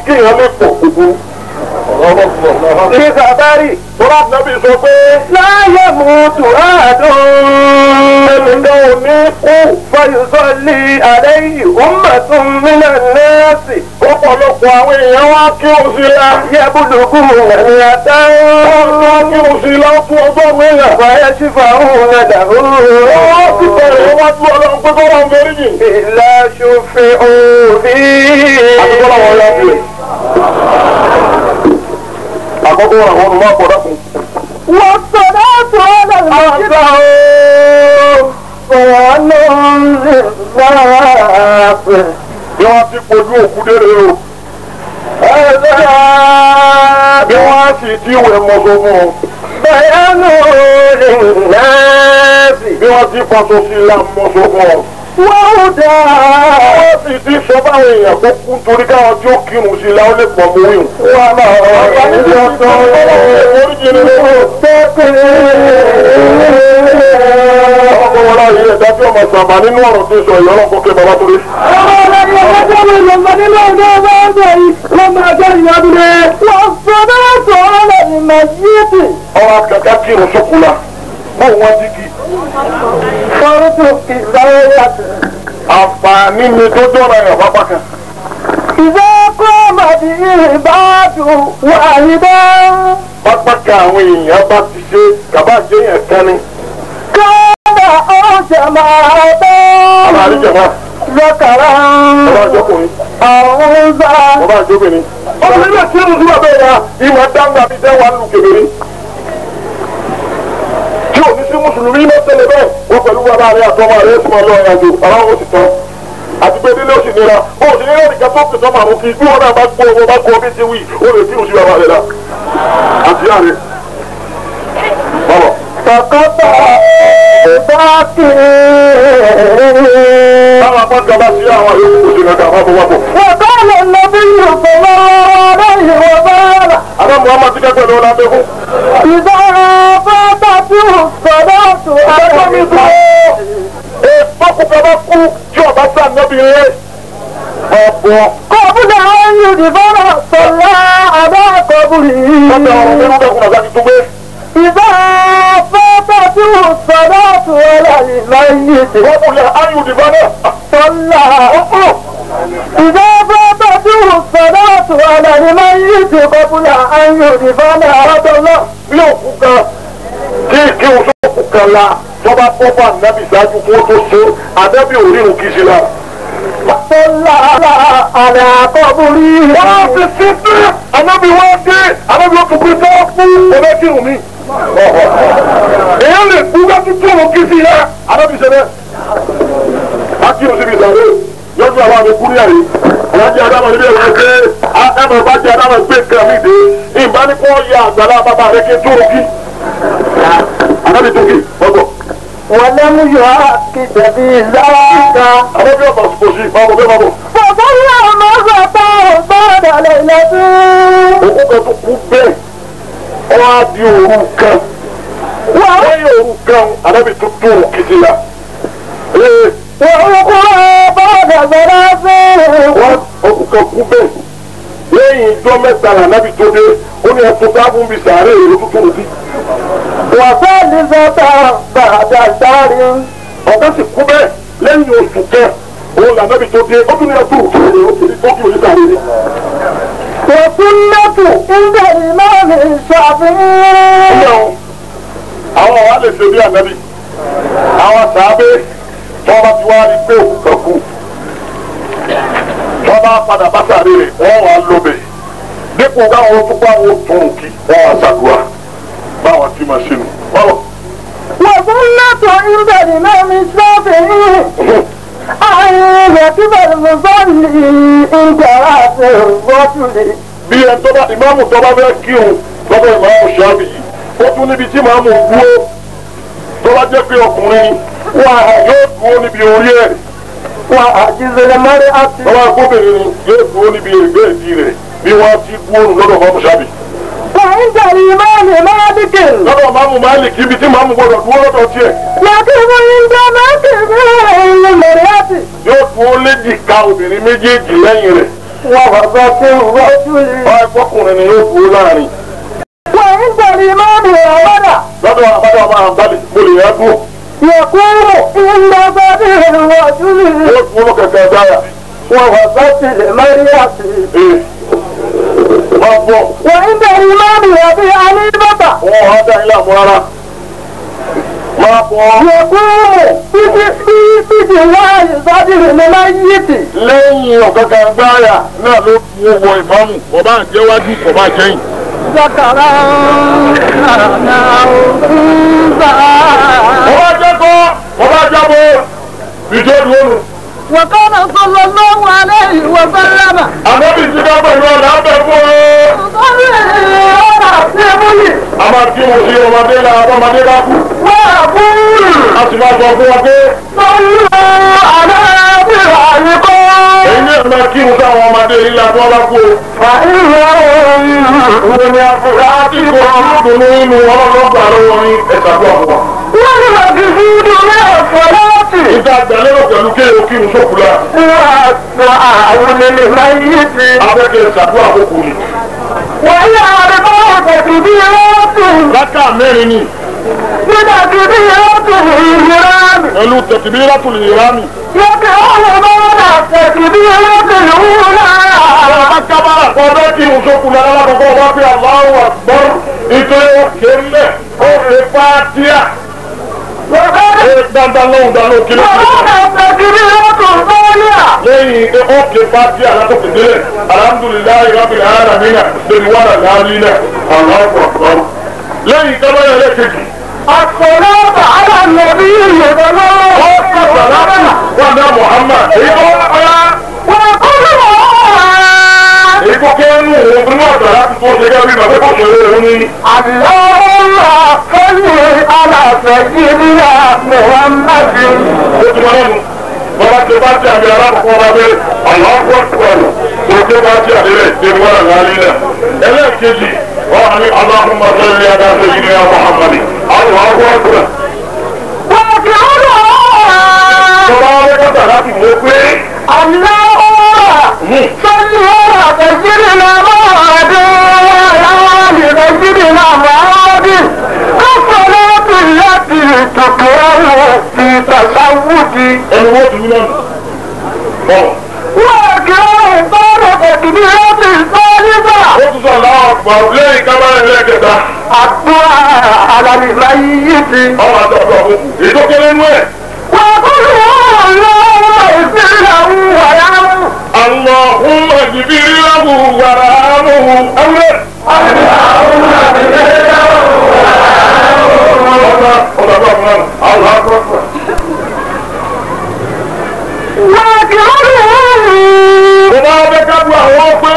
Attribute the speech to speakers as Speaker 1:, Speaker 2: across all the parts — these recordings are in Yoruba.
Speaker 1: Kéèyàn lè pọ̀ kúkú.
Speaker 2: Ní kàbárì.
Speaker 1: Tọ́lá nàbì sọ pé.
Speaker 2: Láyé mú tùràdùn.
Speaker 1: Ẹnìkan ò ní kú.
Speaker 2: Fayusọ́lì àlẹ́yìn ummatun minan nasi.
Speaker 1: Ọ̀pọ̀lọpọ̀ àwọn èèyàn wá kírun sí la.
Speaker 2: Yẹ́bùdùkú ní àtàwọn.
Speaker 1: Wọ́n kírun sí la ó tún ọgọ́rùn-ún èèyàn.
Speaker 2: Wáyé sífà òun ẹ̀dà òun.
Speaker 1: Wọ́n ti bẹ̀rẹ̀ wájú ọlọ́run pé kọ́lá ń fẹ́rí jì.
Speaker 2: Ìlà ṣòfin òfin.
Speaker 1: Àti kọ́lá wọn yá bí ẹ̀. Àkọ́kọ́ àwọn ọmọ àpọ̀ dákun.
Speaker 2: Wọ́n sọ̀rọ̀ tó ọ̀làlùmọ́.
Speaker 1: Bí wọ́n ti pojú òkú dére o. Bí wọ́n sì ti wẹ̀ mọ́sọ fún ọ.
Speaker 2: Bẹ̀rẹ̀ lè nẹ́ẹ̀sì.
Speaker 1: Bí wọ́n ti faṣọ sí ilá mọ́sọ fún ọ.
Speaker 2: Wọ́n dà.
Speaker 1: Wọ́n sì ti sọ báwọn èèyàn kó kú torí káwọn tí ó kírun sí ilá ó lè pọ̀ mọ́ wíwùn.
Speaker 2: Wọ́n máa ń lọ sọ
Speaker 1: Ọkọ̀ wọn láàyè ẹ̀dá tí ọmọ sàmà nínú ọ̀rọ̀ tí ń sọ ìyọ́ ọlọ́pọ̀ kí bàbá torí. Ọwọ́ akẹ́kẹ́ kírun sókùlà bóun wọ́n ti kì. Àǹfààní ni tó dọ́ra ẹ̀ pápá kan. Pápá kan àwọn èèyàn bá ti ṣe kàbá jẹ́yàn kan ni. Àbá àríjàmá. Bàbá àjọkùnrin. Bàbá àjọkùnrin. Ọmọ ilé tí ó ń dúró bẹ́ẹ̀ ya ìmọ̀ dáńgá bíi dẹ́wà lù kébèrè. Tí ò ní sí Mùsùlùmí ló tẹ̀lé bẹ́ẹ̀, wọ́n pẹ̀lú bàbá rẹ̀ àtọmọ rẹ̀ fún ọ lọ́rìn àjò, bàbá wọn sì tán. Àti pé délé ó sì nira, ó sì nira nìkan tó pèsè ọmọ àrùn kí bí wọn náà bá gbọ́ ọmọ bá gbọ́ bí ti wí, ó lè kírun sí bàbá rẹ̀ la. Àti ìyá rẹ̀. Bàbá. Táwọn apákan bá sí àwọn yòókù kò sí kankan àwọn afọwọ́pọ̀.
Speaker 2: وقال النبي صلى الله عليه وسلم
Speaker 1: Àbá Muhammad ti kẹ́kọ̀ọ́ lọ́wọ́ lábẹ́ fún.
Speaker 2: إذا فاتته الصلاة
Speaker 1: Ìdájọ́ mi dúró. Bọ́kù kan bá kú tí ọba sá nọ́bì rẹ̀. Ọ̀pọ̀.
Speaker 2: قبل أن يدفن صلى على قبره
Speaker 1: Bọ́tà ọ̀rọ̀ mi rúbẹ̀ kùnà sáti tó gbé.
Speaker 2: إذا فاتته الصلاة على الميت
Speaker 1: Bọ́kù lẹ̀ áyù dìbọn náà.
Speaker 2: صلى إذا فاتته الصلاة على الميت قبل أن يدفن
Speaker 1: Bàbá bí òkú kan kí kí o sọ́kù kan la tọ́ba bọ́bá ànábì ṣáájú kó tó ṣe ànábì òrìrùn kì í ṣe la.
Speaker 2: صلى على قبره
Speaker 1: Wọ́n ti sí pé ànábì wọ́n dé ànábì ó tún kú tó fún ọbẹ̀ kírun mi. Èyàn lè kú bá tún tó òun kí sí la ànábì ṣe bẹ́ẹ̀. A kí o síbi ìsàlẹ̀ lọ́dún àwọn àmì kúrú yàrá alájẹ adámọ̀ níbi ẹ̀rọ pé adámọ̀ bá jẹ adámọ̀ gbé nǹkan mi dé ìbánikọ́ ya àgbàlá bàbá rẹ̀ kí n tó òun kí. Ànábì tó kì ọgbọ̀.
Speaker 2: ولم يؤكد بذلك
Speaker 1: Àwọn bí ọ̀pọ̀ kò sí báwo bẹ́ẹ̀ báwo.
Speaker 2: فصلى مرة بعد ليلة
Speaker 1: Òkú kan tó kú bẹ́ẹ̀ wọ́n á di òru kan. Lẹ́yìn òru kan ànábì tó tó òun kì sí la. Ee
Speaker 2: وأخرى بعد ثلاث
Speaker 1: wọ́n òkú kan kú bẹ́ẹ̀. Lẹ́yìn ijọ́ mẹ́ta lànábì tó dé ó ní ẹtù káfún bíi sàárè èrò tó tó òun
Speaker 2: وثالثة بعد شهر
Speaker 1: Ọ̀gá sì kú bẹ́ẹ̀ lẹ́yìn oṣù kan òun lànábì tó dé ó tún ní ẹtù òkú ó kì í sàárè rẹ̀.
Speaker 2: وسنة عند الإمام الشافعي
Speaker 1: Àwọn wa lè ṣe bí ànábì àwọn sàábé tí wọ́n bá ti wá rí pé òkú kan kú tí wọ́n bá padà bá sàárè rẹ̀ wọ́n wà lóbẹ̀ dípò káwọn tó bá wọn tún un kí wọ́n wà ṣàdúrà báwọn ti máa ṣe nù. Bọ́lọ̀.
Speaker 2: وسنة عند الإمام الشافعي أن يكب المصلي عند رأس الرجل
Speaker 1: Bí ẹni tó bá ìmáàmù tó bá fẹ́ kírun lọ́dọ̀ ìmáàmù Ṣáfì yìí ó tún níbi tí ìmáàmù dúró tó bá jẹ́ pé ọkùnrin ni wà yóò dúró níbi orí ẹ̀
Speaker 2: وعجز المرأة
Speaker 1: lọ́wọ́ agbóbìnrin ni yóò dúró níbi ẹ̀gbẹ́ ìdí rẹ̀ bí wọ́n ti dúró nù lọ́dọ̀ ìmáàmù Ṣáfì.
Speaker 2: وعند الإمام مالك
Speaker 1: Lọ́dọ̀ ìmáàmù Málíkì ibi tí ìmáàmù gbọ́dọ̀ dúró lọ́dọ̀ tiẹ̀
Speaker 2: يقف عند منكب المرأة
Speaker 1: yóò dúró léjìká obìnrin méjèèjì lẹ́yìn rẹ̀.
Speaker 2: ووسط الرجل.
Speaker 1: Ọ̀ ẹ̀kọ́kùnrin ni yóò kú láàrin.
Speaker 2: وعند الإمام أولا.
Speaker 1: Lọ́dọ̀ àbádọ́ ọmọ àǹbálì mo lè yẹ kú.
Speaker 2: يقوم عند صدر الرجل.
Speaker 1: Ó tún mú kẹ̀kẹ́ dáyà.
Speaker 2: ووسط المرأة.
Speaker 1: Ee. Máa bọ̀.
Speaker 2: وعند الإمام أبي حنيفة.
Speaker 1: Wọ́n á dá ilé àmú rárá. Máa bọ̀.
Speaker 2: يقوم بجوار صدر الميت.
Speaker 1: Lẹ́yìn ọ̀kẹ́kẹ́ gbáyà náà ló mú wọ ìmáàmù. Bọ̀bá àjẹwájú bọ̀bá àjẹyìn.
Speaker 2: ذكرا كان أو أنثى.
Speaker 1: Bọ̀bá jẹ́kọ́ bọ̀bá jábọ̀. Ìjọ ìdúró nù.
Speaker 2: وكان صلى الله عليه وسلم.
Speaker 1: Ànábì ti dá pẹ̀lú ọ̀nà àbẹ̀ fún ọ.
Speaker 2: يصلي على النبي.
Speaker 1: A máa kí wọn sí ọmọdé la ọmọdé bá kú.
Speaker 2: ويقول.
Speaker 1: A sì máa sọ fún wọn pé
Speaker 2: صلوا على ذراعكم.
Speaker 1: èyí náà máa kí wọn sáwọn ọmọdé yìí la tó bá kú o.
Speaker 2: فإنهم من
Speaker 1: Láti kọ ọdún nínú ọlọ́gbà lọ́wọ́ yín ẹ ṣàdúrà fún wa.
Speaker 2: والمقصود من الصلاة.
Speaker 1: Ìta àgbàlérò pẹ̀lú kéèrò kí n sókù la.
Speaker 2: والدعاء للميت.
Speaker 1: Abẹ́kẹ̀ ṣàdúrà fókù ni.
Speaker 2: وهي أربع تكبيرات.
Speaker 1: Rákà mẹ́rin ni
Speaker 2: بتكبيرة الإحرام.
Speaker 1: pẹ̀lú tẹ̀tìbíratù ìrámì.
Speaker 2: يقرأ بعد التكبيرة الأولى.
Speaker 1: Ọba kábàrà kọ́ bẹ́ẹ̀ kí n sókù la lálákọ̀ọ́kọ́ ọba pé Allahu Akbar ìtòyè òkè ńlẹ̀ ó fi fàtíà.
Speaker 2: وبعد
Speaker 1: Ó dandan lóhùn dáná òkè lókè.
Speaker 2: وبعد التكبيرة الثانية.
Speaker 1: Lẹ́yìn ókè fàtíà látòkè délẹ̀ alhamdulillahi rabbil alamina lórí wàrà láàrínà Allahu Akbar. Lẹ́yìn kábàrà ẹlẹ́kejì.
Speaker 2: الصلاة على النبي صلى الله عليه وسلم.
Speaker 1: Wà ní Muhammad. Èyí tó ọ̀yá
Speaker 2: ويقول
Speaker 1: èyí tó kẹ́nu òun fún ọ̀dà láti tó ṣe gẹ́gẹ́ bí bàbá kò ṣe òun ní.
Speaker 2: اللهم صل على سيدنا محمد.
Speaker 1: Ó ti wọn lẹ́nu. Bàbá tó bá ti àmì alákọ̀ọ́kọ́ bá bẹ́ Allahu Akbar. Tó tó bá ti àmì rẹ̀ ṣe wọ́n rà lálẹ́. Ẹlẹ́ẹ̀kejì wọ́n ní Allahumma salli ala sayyidina Muhammad. Allahu Akbar.
Speaker 2: ويقول
Speaker 1: Bàbá wọn kọ́ta láti mú pé
Speaker 2: اللهم صل على سيدنا محمد وعلى آل سيدنا محمد الصلاة التي تقرأ في تشهد.
Speaker 1: ẹnu wọ́n tún náà. Bọ̀
Speaker 2: ويقرأ بعد تكبيرة الثالثة.
Speaker 1: ó tún sọ Allahu Akbar lẹ́yìn kábàárẹ̀ lẹ́ẹ̀kẹta.
Speaker 2: الدعاء على الميت.
Speaker 1: Ọmọ àti ọ̀dọ́ ọ̀hún. Èyí tó kéré nú ẹ̀.
Speaker 2: وقل اللهم اغفر له وارحمه.
Speaker 1: اللهم اغفر له وارحمه. أولاد.
Speaker 2: واكرمه.
Speaker 1: Mo máa bẹ́ kábù àwọn pé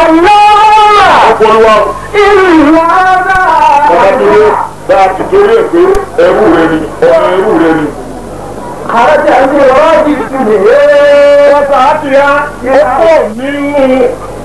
Speaker 2: اللهم
Speaker 1: ọ̀pọ̀lọpọ̀
Speaker 2: إن هذا
Speaker 1: ọba dúró bá a ti torí ẹ̀ pé ẹrú rẹ ni ọmọ ẹrú rẹ ni.
Speaker 2: خرج من الدنيا.
Speaker 1: Wọ́n á ti yá ó pọ̀ nínú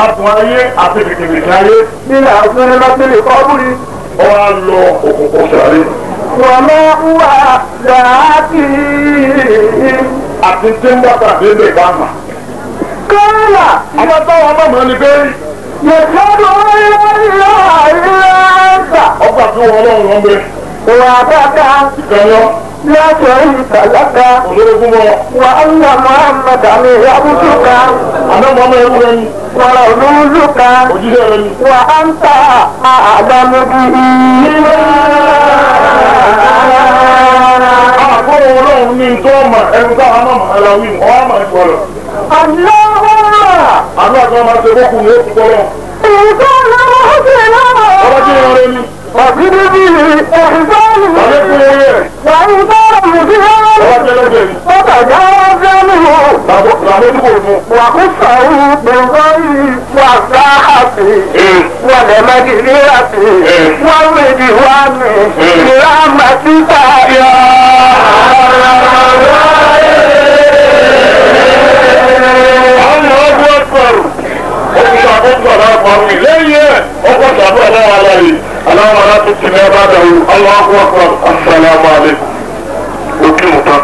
Speaker 1: àtún ayé àti kìkìkì ayé.
Speaker 2: إلى ظلمة القبر.
Speaker 1: Ó wá lọ òkùnkùn sàárè.
Speaker 2: وما هو ذاته.
Speaker 1: Àti tí ń bá pàdé lè bá mà.
Speaker 2: قال
Speaker 1: Àwọn táwọn ọmọ mọ̀ ni pé
Speaker 2: يشهد أن لا إله إلا أنت.
Speaker 1: ọgbà tí wọn ọlọ́run lọ ń bẹ.
Speaker 2: وحدك
Speaker 1: Ìkànnì
Speaker 2: لا شريك لك.
Speaker 1: òṣèré mọ́.
Speaker 2: وأن محمدا عبدك.
Speaker 1: Àná mọ́ ọmọ ẹrú rẹ ni
Speaker 2: ورسولك.
Speaker 1: òjíṣẹ́ rẹ ni.
Speaker 2: وأنت أعلم به.
Speaker 1: Àkọ́wọ́ ọlọ́run ní tó ọmọ ẹrú táwọn ọmọ ẹ̀rọ wí ọ̀ ọmọ ẹ̀kọ́ rẹ̀.
Speaker 2: اللهم
Speaker 1: Àná àti ọmọ àti ẹ̀kọ́ ní oṣù kọ́lọ́.
Speaker 2: إن كان محسنا
Speaker 1: Ọba tí wọ́n rẹ ni.
Speaker 2: فزد به إحسانه.
Speaker 1: Tàbí kún orí ẹ̀.
Speaker 2: وإن كان مسيئا
Speaker 1: Ọba tí ẹlẹ́gbẹ̀ẹ́ ni.
Speaker 2: فتجاوز عنه.
Speaker 1: Làmójúkò fún.
Speaker 2: وخصه بالغيب والساحة والمغفرة والرضوان برحمتك يا
Speaker 1: Àwọn ọgbọ́n ẹ̀kọ́rù. Ó ti ṣàkóso àlàáfà mi. Lẹ́yìn ẹ̀, ọkọ̀ ṣàbọ̀ aláwọ̀ aláyè. Aláwọ̀ alátúntì ní ẹbá dàrú. Allahu akbar. Assalamu alaikum. Òkè mọ̀tá.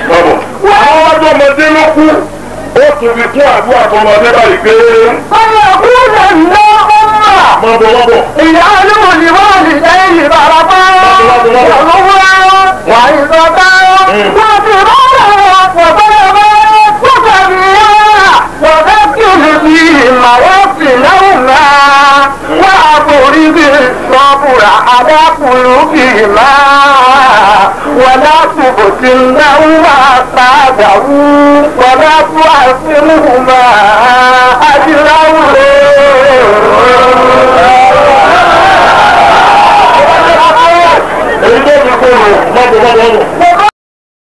Speaker 1: Bábọ̀. Àwọn ọjọ́ ọmọdé ló kú. Ó Ó tún fi kún àdúrà tó lọ dé báyìí pé.
Speaker 2: فيقول اللهم
Speaker 1: Máa bọ̀ wọ́n bọ̀.
Speaker 2: اجعله لوالديه بركة ونورا وعزة وسرارا وطلبا وسبيلا وذكر فيهما وصلهما وأفرغ الصبر على قلوبهما ولا تبتلهما بعده ولا تعصرهما.